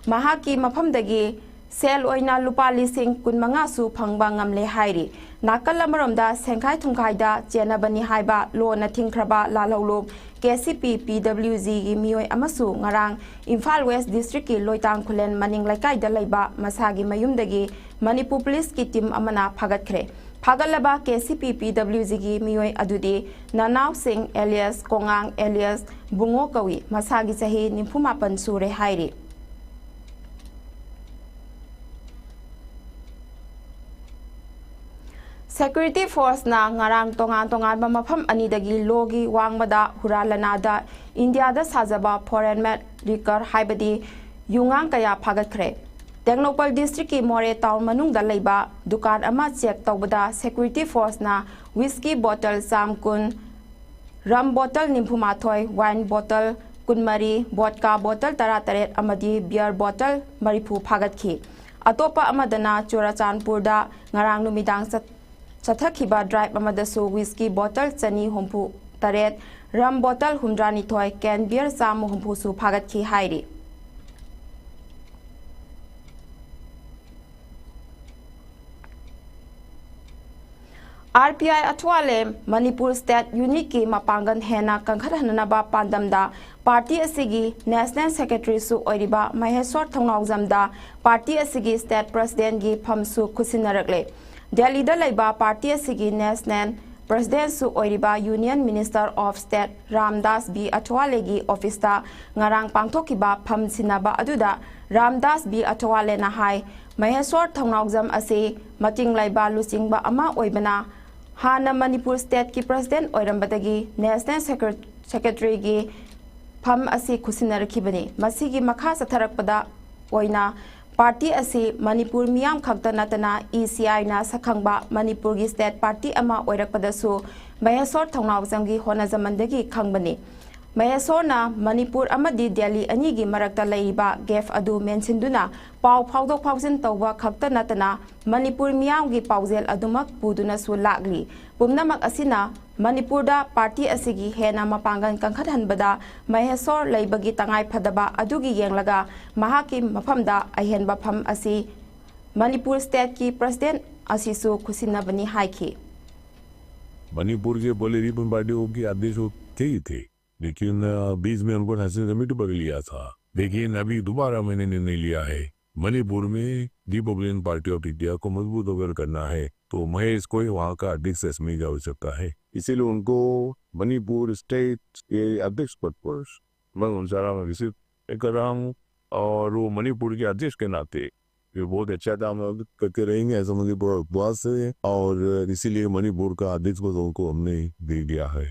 ꯃꯍꯥꯛꯀꯤ ꯃꯐꯝꯗꯒꯤ ꯁꯦꯜ ꯑꯣꯏꯅ ꯂꯨꯄꯥ ꯂꯤꯁꯤꯡ ꯀꯨꯟꯃꯉꯥꯁꯨ ꯐꯪꯕ ꯉꯝꯂꯦ ꯍꯥꯏꯔꯤ꯫ ꯅꯥꯀꯜ ꯑꯃꯔꯣꯝꯗ ꯁꯦꯡꯈꯥꯏ ꯊꯨꯡꯈꯥꯏꯗ ꯆꯦꯟꯅꯕꯅꯤ ꯍꯥꯏꯕ ꯂꯣꯟꯅ ꯊꯤꯡꯈ꯭ꯔꯕ ꯂꯥꯜꯍꯧꯂꯨꯞ ꯀꯦ ꯁꯤ ꯄꯤ ꯄꯤ ꯗꯕ꯭ꯂꯤꯎ ꯖꯤꯒꯤ ꯃꯤꯑꯣꯏ ꯑꯃꯁꯨ ꯉꯔꯥꯡ ꯏꯝꯐꯥꯜ ꯋꯦꯁ ꯗꯤꯁꯇ꯭ꯔꯤꯛꯀꯤ ꯂꯣꯏꯇꯥꯡ ꯈꯨꯂꯦꯟ ꯃꯅꯤꯡ ꯂꯩꯀꯥꯏꯗ ꯂꯩꯕ ꯃꯁꯥꯒꯤ ꯃꯌꯨꯝꯗꯒꯤ ꯃꯅꯤꯄꯨꯔ ꯄꯨꯂꯤꯁꯀꯤ ꯇꯤꯝ ꯑꯃꯅ ꯐꯥꯒꯠꯈ꯭ꯔꯦ꯫ ꯐꯥꯒꯠꯂꯕ ꯀꯦ ꯁꯤ ꯄꯤ ꯄꯤ ꯗꯕ꯭ꯂꯤꯎ ꯖꯤꯒꯤ ꯃꯤꯑꯣꯏ ꯑꯗꯨꯗꯤ ꯅꯅꯥꯎꯁꯤꯡ ꯑꯦꯂꯤꯌꯁ ꯀꯣꯉꯥꯡ ꯑꯦꯂꯤꯌꯁ ꯕꯨꯡꯉꯣ ꯀꯧꯏ꯫ ꯃꯁꯥꯒꯤ ꯆꯍꯤ ꯅꯤꯐꯨ ꯃꯥꯄꯟ ꯁꯨꯔꯦ ꯍꯥꯏꯔꯤ꯫ ꯁꯦꯀ꯭ꯌꯨꯔꯤꯇꯤ ꯐꯣꯔꯁꯅ ꯉꯔꯥꯡ ꯇꯣꯉꯥꯟ ꯇꯣꯉꯥꯟꯕ ꯃꯐꯝ ꯑꯅꯤꯗꯒꯤ ꯂꯣꯒꯤ ꯋꯥꯡꯃꯗ ꯍꯨꯔꯥ ꯂꯅꯥꯗ ꯏꯟꯗꯤꯌꯥꯗ ꯁꯥꯖꯕ ꯐꯣꯔꯦꯟ ꯃꯦꯗ ꯂꯤꯀꯔ ꯍꯥꯏꯕꯗꯤ ꯌꯨꯉꯥꯡ ꯀꯌꯥ ꯐꯥꯒꯠꯈ꯭ꯔꯦ꯫ ꯇꯦꯡꯅꯧꯄꯜ ꯗꯤꯁꯇ꯭ꯔꯤꯛꯀꯤ ꯃꯣꯔꯦ ꯇꯥꯎꯟ ꯃꯅꯨꯡꯗ ꯂꯩꯕ ꯗꯨꯀꯥꯟ ꯑꯃ ꯆꯦꯛ ꯇꯧꯕꯗ ꯁꯦꯀ꯭ꯌꯨꯔꯤꯇꯤ ꯐꯣꯔꯁꯅ ꯋꯤꯁꯀꯤ ꯕꯣꯇꯜ ꯆꯥꯝ ꯀꯨꯟ, ꯔꯝ ꯕꯣꯇꯜ ꯅꯤꯐꯨ ꯃꯥꯊꯣꯏ, ꯋꯥꯏꯟ ꯕꯣꯇꯜ ꯀꯨꯟꯃꯔꯤ, ꯕꯣꯗꯀꯥ ꯕꯣꯇꯜ ꯇꯔꯥꯇꯔꯦꯠ ꯑꯃꯗꯤ ꯕꯤꯌꯔ ꯕꯣꯇꯜ ꯃꯔꯤꯐꯨ ꯐꯥꯒꯠꯈꯤ꯫ ꯑꯇꯣꯞꯄ ꯑꯃꯗꯅ ꯆꯨꯔꯥꯆꯥꯟꯄꯨꯔꯗ ꯉꯔꯥꯡ ꯅꯨꯃꯤꯗꯥꯡ ꯆꯠ-, ꯆꯠꯊꯈꯤꯕ ꯗ꯭ꯔꯥꯏꯚ ꯑꯃꯗꯁꯨ ꯋꯤꯁꯀꯤ ꯕꯣꯇꯜ ꯆꯅꯤ ꯍꯨꯝꯐꯨ ꯇꯔꯦꯠ, ꯔꯝ ꯕꯣꯇꯜ ꯍꯨꯝꯗ꯭ꯔꯥꯅꯤꯊꯣꯏ, ꯀꯦꯟ ꯕꯤꯌꯔ ꯆꯥꯝꯃ ꯍꯨꯝꯐꯨꯁꯨ ꯐꯥꯒꯠꯈꯤ ꯍꯥꯏꯔꯤ꯫ ꯑꯥꯔ ꯄꯤ ꯑꯥꯏ ꯑꯊꯋꯥꯂꯦ ꯃꯅꯤꯄꯨꯔ ꯁ꯭ꯇꯦꯠ ꯌꯨꯅꯤꯠꯀꯤ ꯃꯄꯥꯡꯒꯜ ꯍꯦꯟꯅ ꯀꯟꯈꯠꯍꯟꯅꯕ ꯄꯥꯟꯗꯝꯗ ꯄꯥꯔꯇꯤ ꯑꯁꯤꯒꯤ ꯅꯦꯁꯅꯦꯜ ꯁꯦꯀ꯭ꯔꯦꯇꯔꯤꯁꯨ ꯑꯣꯏꯔꯤꯕ ꯃꯍꯦꯁ꯭ꯋꯔ ꯊꯧꯅꯥꯎꯖꯝꯗ ꯄꯥꯔꯇꯤ ꯑꯁꯤꯒꯤ ꯁ꯭ꯇꯦꯠ ꯄ꯭ꯔꯁꯤꯗꯦꯟꯠꯀꯤ ꯐꯝꯁꯨ ꯈꯨꯠꯁꯤꯟꯅꯔꯛꯂꯦ꯫ ꯗꯦꯜꯂꯤꯗ ꯂꯩꯕ ꯄꯥꯔꯇꯤ ꯑꯁꯤꯒꯤ ꯅꯦꯁꯅꯦꯜ ꯄ꯭ꯔꯁꯤꯗꯦꯟꯠꯁꯨ ꯑꯣꯏꯔꯤꯕ union minister of state Ramdas B ꯑꯊꯋꯥꯂꯦꯒꯤ ꯑꯣꯐꯤꯁꯇ ꯉꯔꯥꯡ ꯄꯥꯡꯊꯣꯛꯈꯤꯕ ꯐꯝ ꯁꯤꯟꯅꯕ ꯑꯗꯨꯗ ꯔꯥꯝꯗꯥꯁ ꯕꯤ ꯑꯊꯋꯥꯂꯦꯅ ꯍꯥꯏ, ꯃꯍꯦꯁ꯭ꯋꯔ ꯊꯧꯅꯥꯎꯖꯝ ꯑꯁꯤ ꯃꯇꯤꯡ ꯂꯩꯕ ꯂꯨꯆꯤꯡꯕ ꯑꯃ ꯑꯣꯏꯕꯅ ꯍꯥꯟꯅ ꯃꯅꯤꯄꯨꯔ ꯁ꯭ꯇꯦꯠꯀꯤ ꯄ꯭ꯔꯁꯤꯗꯦꯟꯠ ꯑꯣꯏꯔꯝꯕꯗꯒꯤ ꯅꯦꯁꯅꯦꯜ ꯁꯦꯀ꯭ꯔꯦ-, ꯁꯦꯀ꯭ꯔꯦꯇꯔꯤꯒꯤ ꯐꯝ ꯑꯁꯤ ꯈꯨꯠꯁꯤꯟꯅꯔꯛꯈꯤꯕꯅꯤ꯫ ꯃꯁꯤꯒꯤ ꯃꯈꯥ ꯆꯠꯊꯔꯛꯄꯗ ꯑꯣꯏꯅ ꯄꯥꯔꯇꯤ ꯑꯁꯤ ꯃꯅꯤꯄꯨꯔ ꯃꯤꯌꯥꯝ ꯈꯛꯇ ꯅꯠꯇꯅ ꯏ ꯁꯤ ꯑꯥꯏꯅ ꯁꯛꯈꯪꯕ ꯃꯅꯤꯄꯨꯔꯒꯤ ꯁ꯭ꯇꯦꯠ ꯄꯥꯔꯇꯤ ꯑꯃ ꯑꯣꯏꯔꯛꯄꯗꯁꯨ ꯃꯍꯦꯁ꯭ꯋꯔ ꯊꯧꯅꯥꯎꯖꯝꯒꯤ ꯍꯣꯠꯅꯖꯃꯟꯗꯒꯤ ꯈꯪꯕꯅꯤ꯫ ꯃꯍꯦꯁꯣꯔꯅ ꯃꯅꯤꯄꯨꯔ ꯑꯃꯗꯤ ꯗꯦꯜꯂꯤ ꯑꯅꯤꯒꯤ ꯃꯔꯛꯇ ꯂꯩꯔꯤꯕ ꯒꯦꯞ ꯑꯗꯨ ꯃꯦꯟꯁꯤꯟꯗꯨꯅ ꯄꯥꯎ ꯐꯥꯎꯗꯣꯛ ꯐꯥꯎꯖꯤꯟ ꯇꯧꯕ ꯈꯛꯇ ꯅꯠꯇꯅ ꯃꯅꯤꯄꯨꯔ ꯃꯤꯌꯥꯝꯒꯤ ꯄꯥꯎꯖꯦꯜ ꯑꯗꯨꯃꯛ ꯄꯨꯗꯨꯅꯁꯨ ꯂꯥꯛꯂꯤ꯫ ꯄꯨꯝꯅꯃꯛ ꯑꯁꯤꯅ ꯃꯅꯤꯄꯨꯔꯗ ꯄꯥꯔꯇꯤ ꯑꯁꯤꯒꯤ ꯍꯦꯟꯅ ꯃꯄꯥꯡꯒꯜ ꯀꯟꯈꯠꯍꯟꯕꯗ ꯃꯍꯦꯁꯣꯔ ꯂꯩꯕꯒꯤ ꯇꯉꯥꯏ ꯐꯗꯕ ꯑꯗꯨꯒꯤ ꯌꯦꯡꯂꯒ ꯃꯍꯥꯛꯀꯤ ꯃꯐꯝꯗ ꯑꯍꯦꯟꯕ ꯐꯝ ꯑꯁꯤ ꯃꯅꯤꯄꯨꯔ ꯁ꯭ꯇꯦꯠꯀꯤ ꯄ꯭ꯔꯁꯤꯗꯦꯟꯠ ꯑꯁꯤꯁꯨ ꯈꯨꯠꯁꯤꯟꯅꯕꯅꯤ ꯍꯥꯏꯈꯤ꯫ मणिपुर के पॉलिटिकल पार्टियों के अध्यक्ष वो थे ही थे, लेकिन अ, बीच में उनको नेशनल कमेटी पर लिया था। लेकिन अभी दोबारा मैंने निर्णय लिया है, मणिपुर में रिपब्लिकन पार्टी ऑफ इंडिया को मजबूत अगर करना है तो महेश को ही वहाँ का अध्यक्ष एसएमए की आवश्यकता है। इसीलिए उनको मणिपुर स्टेट के अध्यक्ष पद पर मैं उनसे विजिट कर रहा हूँ और वो मणिपुर के अध्यक्ष के नाते ये बहुत अच्छा काम करके रहेंगे, ऐसा मुझे पूरा विश्वास है। और इसीलिए मणिपुर का अध्यक्ष पद उनको हमने दे दिया है।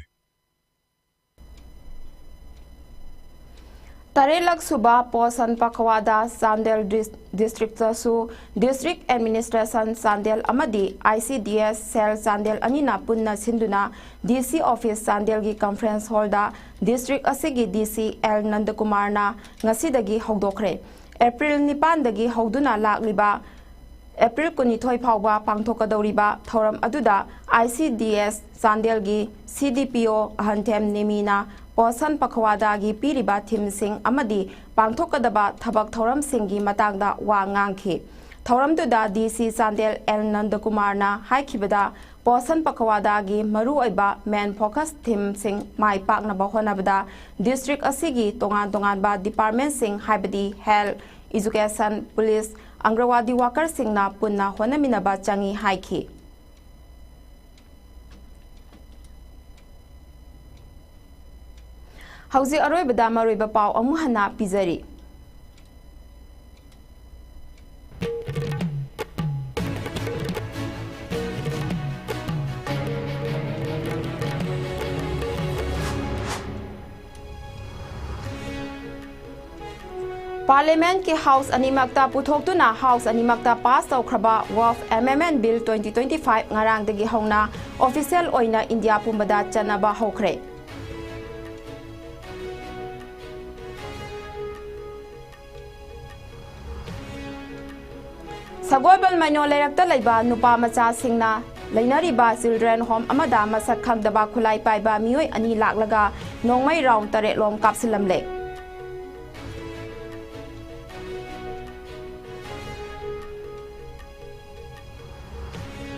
ꯇꯔꯦꯠꯂꯛ ꯁꯨꯕ ꯄꯣꯁꯟ ꯄꯈꯋꯥꯗꯥ ꯆꯥꯟꯗꯦꯜ ꯗꯤꯁ-, ꯗꯤꯁꯇ꯭ꯔꯤꯛꯇꯁꯨ ꯗꯤꯁꯇ꯭ꯔꯤꯛ ꯑꯦꯗꯃꯤꯅꯤꯁꯇ꯭ꯔꯦꯁꯟ ꯆꯥꯟꯗꯦꯜ ꯑꯃꯗꯤ ꯑꯥꯏ ꯁꯤ ꯗꯤ ꯑꯦꯁ ꯁꯦꯜ ꯆꯥꯟꯗꯦꯜ ꯑꯅꯤꯅ ꯄꯨꯟꯅ ꯁꯤꯟꯗꯨꯅ ꯗꯤ ꯁꯤ ꯑꯣꯐꯤꯁ ꯆꯥꯟꯗꯦꯜꯒꯤ ꯀꯟꯐ꯭ꯔꯦꯟꯁ ꯍꯣꯜꯗ ꯗꯤꯁꯇ꯭ꯔꯤꯛ ꯑꯁꯤꯒꯤ ꯗꯤ ꯁꯤ ꯑꯦꯜ ꯅꯟꯗꯀꯨꯃꯥꯔꯅ ꯉꯁꯤꯗꯒꯤ ꯍꯧꯗꯣꯛꯈ꯭ꯔꯦ꯫ ꯑꯦꯄ꯭ꯔꯤꯜ ꯅꯤꯄꯥꯟꯗꯒꯤ ꯍꯧꯗꯨꯅ ꯂꯥꯛꯂꯤꯕ ꯑꯦꯄ꯭ꯔꯤꯜ ꯀꯨꯟꯅꯤꯊꯣꯏ ꯐꯥꯎꯕ ꯄꯥꯡꯊꯣꯛꯀꯗꯧꯔꯤꯕ ꯊꯧꯔꯝ ꯑꯗꯨꯗ ꯑꯥꯏ ꯁꯤ ꯗꯤ ꯑꯦꯁ ꯆꯥꯟꯗꯦꯜꯒꯤ ꯁꯤ ꯗꯤ ꯄꯤ ꯑꯣ ꯑꯍꯟꯊꯦꯝ ꯅꯤꯃꯤꯅ ꯄꯣꯁꯟ ꯄꯈꯋꯥꯗꯥꯒꯤ ꯄꯤꯔꯤꯕ ꯊꯤꯝꯁꯤꯡ ꯑꯃꯗꯤ ꯄꯥꯡꯊꯣꯛꯀꯗꯕ ꯊꯕꯛ ꯊꯧꯔꯝꯁꯤꯡꯒꯤ ꯃꯇꯥꯡꯗ ꯋꯥ ꯉꯥꯡꯈꯤ꯫ ꯊꯧꯔꯝꯗꯨꯗ ꯗꯤ ꯁꯤ ꯆꯥꯟꯗꯦꯜ ꯑꯦꯜ ꯅꯟꯗꯀꯨꯃꯥꯔꯅ ꯍꯥꯏꯈꯤꯕꯗ, ꯄꯣꯁꯟ ꯄꯈꯋꯥꯗꯥꯒꯤ ꯃꯔꯨꯑꯣꯏꯕ ꯃꯦꯟ ꯐꯣꯀꯁ ꯊꯤꯝꯁꯤꯡ ꯃꯥꯏ ꯄꯥꯛꯅꯕ ꯍꯣꯠꯅꯕꯗ ꯗꯤꯁꯇ꯭ꯔꯤꯛ ꯑꯁꯤꯒꯤ ꯇꯣꯉꯥꯟ ꯇꯣꯉꯥꯟꯕ ꯗꯤꯄꯥꯔꯠꯃꯦꯟꯠꯁꯤꯡ, ꯍꯥꯏꯕꯗꯤ ꯍꯦꯜꯊ, ꯏꯖꯨꯀꯦꯁꯟ, ꯄꯨꯂꯤꯁ, ꯑꯪꯒ꯭ꯔꯋꯥꯗꯤ ꯋꯥꯀꯔꯁꯤꯡꯅ ꯄꯨꯟꯅ ꯍꯣꯠꯅꯃꯤꯟꯅꯕ ꯆꯪꯏ ꯍꯥꯏꯈꯤ꯫ ꯍꯧꯖꯤꯛ ꯑꯔꯣꯏꯕꯗ ꯃꯔꯨꯑꯣꯏꯕ ꯄꯥꯎ ꯑꯃꯨꯛ ꯍꯟꯅ ꯄꯤꯖꯔꯤ꯫ ꯄꯥꯔꯂꯤꯌꯥꯃꯦꯟꯠꯀꯤ ꯍꯥꯎꯁ ꯑꯅꯤꯃꯛꯇ ꯄꯨꯊꯣꯛꯇꯨꯅ ꯍꯥꯎꯁ ꯑꯅꯤꯃꯛꯇ ꯄꯥꯁ ꯇꯧꯈ꯭ꯔꯕ Waqf amendment bill twenty twenty five ꯉꯔꯥꯡꯗꯒꯤ ꯍꯧꯅ ꯑꯣꯐꯤꯁꯤꯌꯦꯜ ꯑꯣꯏꯅ ꯏꯟꯗꯤꯌꯥ ꯄꯨꯝꯕꯗ ꯆꯠꯅꯕ ꯍꯧꯈ꯭ꯔꯦ꯫ ꯁꯒꯣꯜꯕꯟ ꯃꯩꯅꯣ ꯂꯩꯔꯛꯇ ꯂꯩꯕ ꯅꯨꯄꯥ ꯃꯆꯥꯁꯤꯡꯅ ꯂꯩꯅꯔꯤꯕ ꯆꯤꯜꯗ꯭ꯔꯦꯟ ꯍꯣꯝ ꯑꯃꯗ ꯃꯁꯛ ꯈꯪꯗꯕ ꯈꯨꯠꯂꯥꯏ ꯄꯥꯏꯕ ꯃꯤꯑꯣꯏ ꯑꯅꯤ ꯂꯥꯛꯂꯒ ꯅꯣꯡꯃꯩ ꯔꯥꯎꯟ ꯇꯔꯦꯠꯂꯣꯝ ꯀꯥꯞꯁꯤꯜꯂꯝꯂꯦ꯫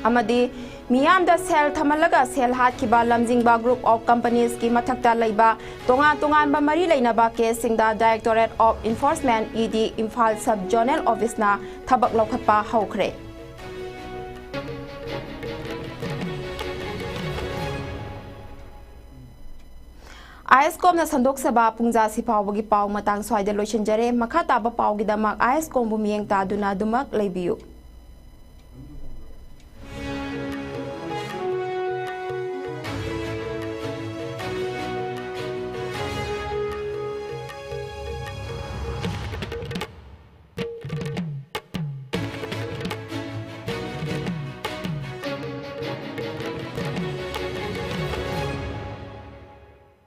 ꯑꯃꯗꯤ ꯃꯤꯌꯥꯝꯗ ꯁꯦꯜ ꯊꯝꯍꯜꯂꯒ ꯁꯦꯜ ꯍꯥꯠꯈꯤꯕ ꯂꯝꯖꯤꯡꯕ Group of Companiesꯀꯤ ꯃꯊꯛꯇ ꯂꯩꯕ ꯇꯣꯉꯥꯟ ꯇꯣꯉꯥꯟꯕ ꯃꯔꯤ ꯂꯩꯅꯕ caseꯁꯤꯡꯗ Directorate of Enforcement, ED, Imphal Sub Zonal Officeꯅ ꯊꯕꯛ ꯂꯧꯈꯠꯄ ꯍꯧꯈ꯭ꯔꯦ꯫ ꯑꯥꯏ ꯑꯦꯁ ꯀꯣꯝꯅ ꯁꯟꯗꯣꯛꯆꯕ ꯄꯨꯡꯖꯥ ꯁꯤ ꯐꯥꯎꯕꯒꯤ ꯄꯥꯎ ꯃꯇꯥꯡ ꯁ꯭ꯋꯥꯏꯗ ꯂꯣꯏꯁꯤꯟꯖꯔꯦ꯫ ꯃꯈꯥ ꯇꯥꯕ ꯄꯥꯎꯒꯤꯗꯃꯛ ꯑꯥꯏ ꯑꯦꯁ ꯀꯣꯝꯕꯨ ꯃꯤꯠꯌꯦꯡ ꯇꯥꯗꯨꯅ ꯑꯗꯨꯃꯛ ꯂꯩꯕꯤꯌꯨ꯫